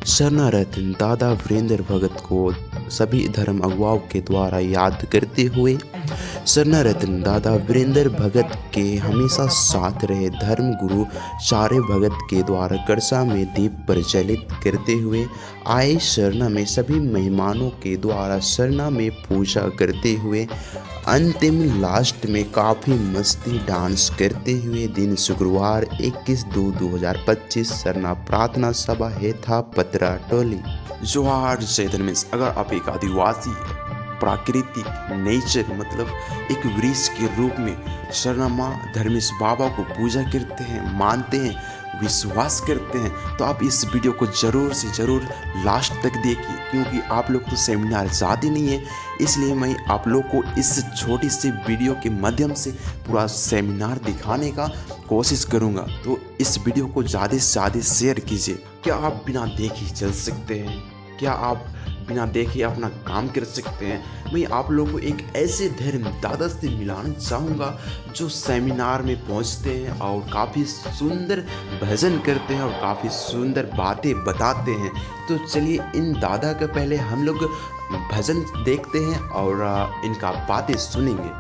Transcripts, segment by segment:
सरना रत्न दादा वीरेंद्र भगत को सभी धर्म अगुवाओं के द्वारा याद करते हुए सरना रत्न दादा वीरेंद्र भगत के हमेशा साथ रहे धर्म गुरु चारे भगत के द्वारा करसा में दीप प्रज्वलित करते हुए आए सरना में सभी मेहमानों के द्वारा सरना में पूजा करते हुए अंतिम लास्ट में काफ़ी मस्ती डांस करते हुए दिन शुक्रवार 21/2/2025 सरना प्रार्थना सभा है था पतराटोली। जोहार जय धर्मेश। अगर आप एक आदिवासी प्राकृतिक नेचर मतलब एक वृक्ष के रूप में सरना माँ धर्मेश बाबा को पूजा करते हैं, मानते हैं, विश्वास करते हैं, तो आप इस वीडियो को ज़रूर से ज़रूर लास्ट तक देखिए, क्योंकि आप लोग तो सेमिनार जाते नहीं है, इसलिए मैं आप लोग को इस छोटी सी वीडियो के माध्यम से पूरा सेमिनार दिखाने का कोशिश करूँगा। तो इस वीडियो को ज़्यादा से ज़्यादा शेयर कीजिए। क्या आप बिना देखे चल सकते हैं? क्या आप बिना देखे अपना काम कर सकते हैं? मैं आप लोगों को एक ऐसे धर्म दादा से मिलाना चाहूँगा जो सेमिनार में पहुँचते हैं और काफ़ी सुंदर भजन करते हैं और काफ़ी सुंदर बातें बताते हैं। तो चलिए इन दादा का पहले हम लोग भजन देखते हैं और इनका बातें सुनेंगे।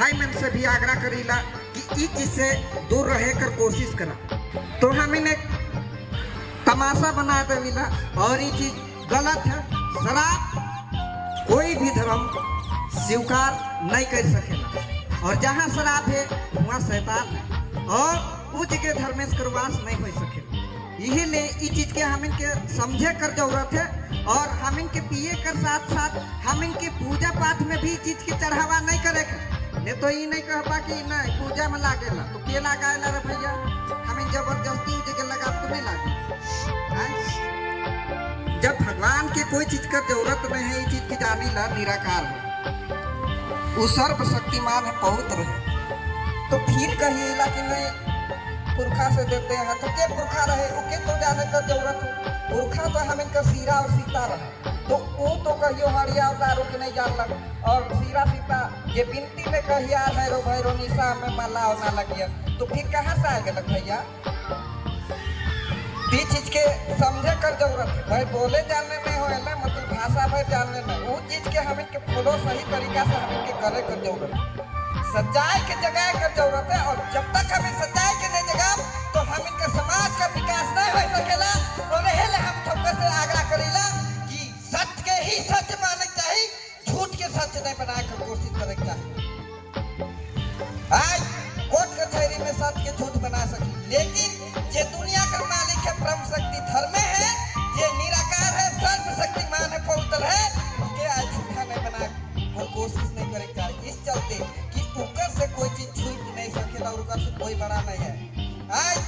भाई मन से भी आग्रह करीला कि इस चीज से दूर रहे कर कोशिश करा। तो हम इन्हें तमाशा बना देविला और ये चीज गलत है। शराब कोई भी धर्म स्वीकार नहीं कर सकेला और जहाँ शराब है वहाँ शैतान है और उस जगह धर्मेश कर वास नहीं हो सकेला। यही ले इस चीज के हम इनके समझे कर जरूरत है और हम इनके पिए कर साथ साथ हम इनके पूजा पाठ में भी इस चीज के चढ़ावा नहीं करे। नहीं तो ये नहीं कह पा कि नहीं पूजा में लागेला तो के लगाएला रे भैया, हमें जबरदस्ती जगह लगा तो नहीं लागे। जब भगवान के कोई चीज का जरूरत नहीं है, ये चीज की जानी ला निराकार है, वो सर्वशक्तिमान है, पवित्र है, तो फिर कहिए कि नहीं पुरखा से देते हैं तो के पुरखा रहे ओके तो जाने का जरूरत है। पुरखा तो हम इनका सीरा और सीता रहे तो वो तो कहियो हरिया और दारू के नहीं जान लग और सीरा सीता ये बिनती में कहिया भैरो भैरो निशा में माला और ना लगिया तो फिर कहाँ से आएगा लग भैया। ती चीज के समझे कर जरूरत है भाई, बोले जानने नहीं हो ना, मतलब भाषा भाई जानने नहीं, वो चीज के हम इनके फॉलो सही तरीके करे कर जरूरत है, सच्चाई के जगाए कर जरूरत है। और जब तक हमें सच्चाई के नहीं जगाब तो हम इनका समाज का विकास नहीं हो सकेला। और एहे हम सबके से आग्रह करीला कि सच के ही सच माने चाहिए, झूठ के सच नहीं बनाए कर कोशिश करे चाहिए। आज कोर्ट कचहरी में सच के झूठ बना सकी, लेकिन जे दुनिया का मालिक है ब्रह्म शक्ति धर्म है, जे निराकार है, सर्वशक्तिमान है, पवित्र है, उनके आज झूठा नहीं बना और कोशिश नहीं करे चाहिए। इस चलते कि ऊपर से कोई चीज छूट नहीं सकेला और ऊपर से कोई बड़ा नहीं है। आज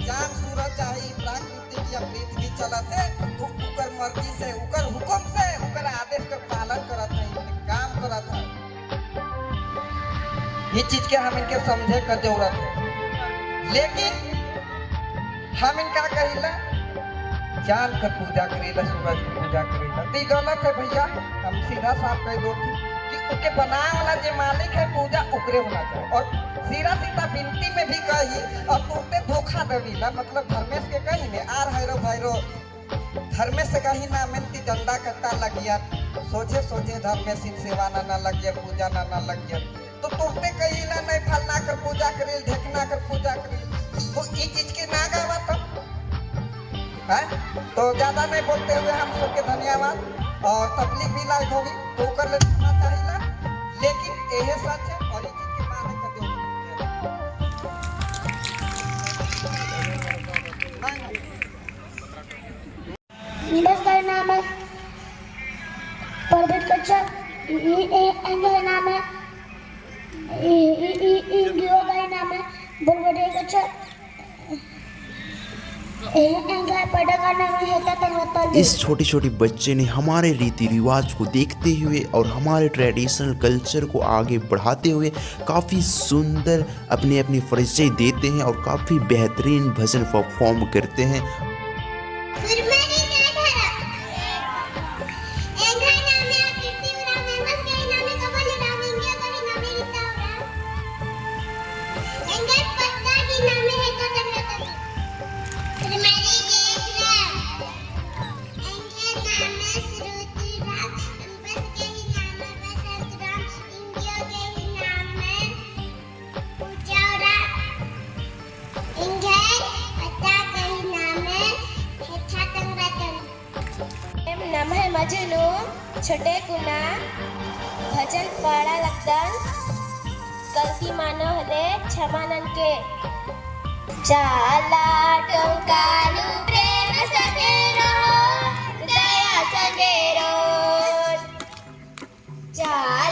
चांद सूरज चाहे प्राकृतिक या पृथ्वी चलत है तो उकर मर्जी से, उकर हुक्म से, उकर आदेश का पालन करत है, काम करत है। ये चीज के हम इनके समझे का जरूरत है। लेकिन हम इनका कहिला चांद का पूजा करेला, सूरज की पूजा करेला, तो ये गलत है भैया। हम सीधा साफ कह दो कि उनके बनाए वाला जो मालिक है पूजा उकरे होना चाहिए। और सीधा सीधा विनती में भी कही और तुरते धोखा देवीला, मतलब धर्मेश के कही ने आर हैरो भैरो धर्मेश से कही ना मिलती डंडा कट्टा लगिया, सोझे सोझे धर्मेश इन सेवा ना ना लगिया, पूजा ना ना लगिया, तो तुरते कही ना नहीं फलना कर पूजा करी, ढेकना कर पूजा करी, तो ये चीज के ना गावा तब है। तो ज्यादा नहीं बोलते हुए हम सबके धन्यवाद। और तकलीफ भी लायक होगी तो कर लेना चाहिए, लेकिन यह सच है और ये चीज के माने कर दो। नमस्कार, नाम है परबत कच्चा, नाम है नाम है बुलबुल कच्चा। इस छोटे छोटे बच्चे ने हमारे रीति रिवाज को देखते हुए और हमारे ट्रेडिशनल कल्चर को आगे बढ़ाते हुए काफ़ी सुंदर अपने अपनी परिचय देते हैं और काफ़ी बेहतरीन भजन परफॉर्म करते हैं। नाम है मजनू छोटे कुना भजन पाड़ा लगतन गलती मानो हले क्षमानन के चाला टोंकालू प्रेम सगेरो दया सगेरो चाला।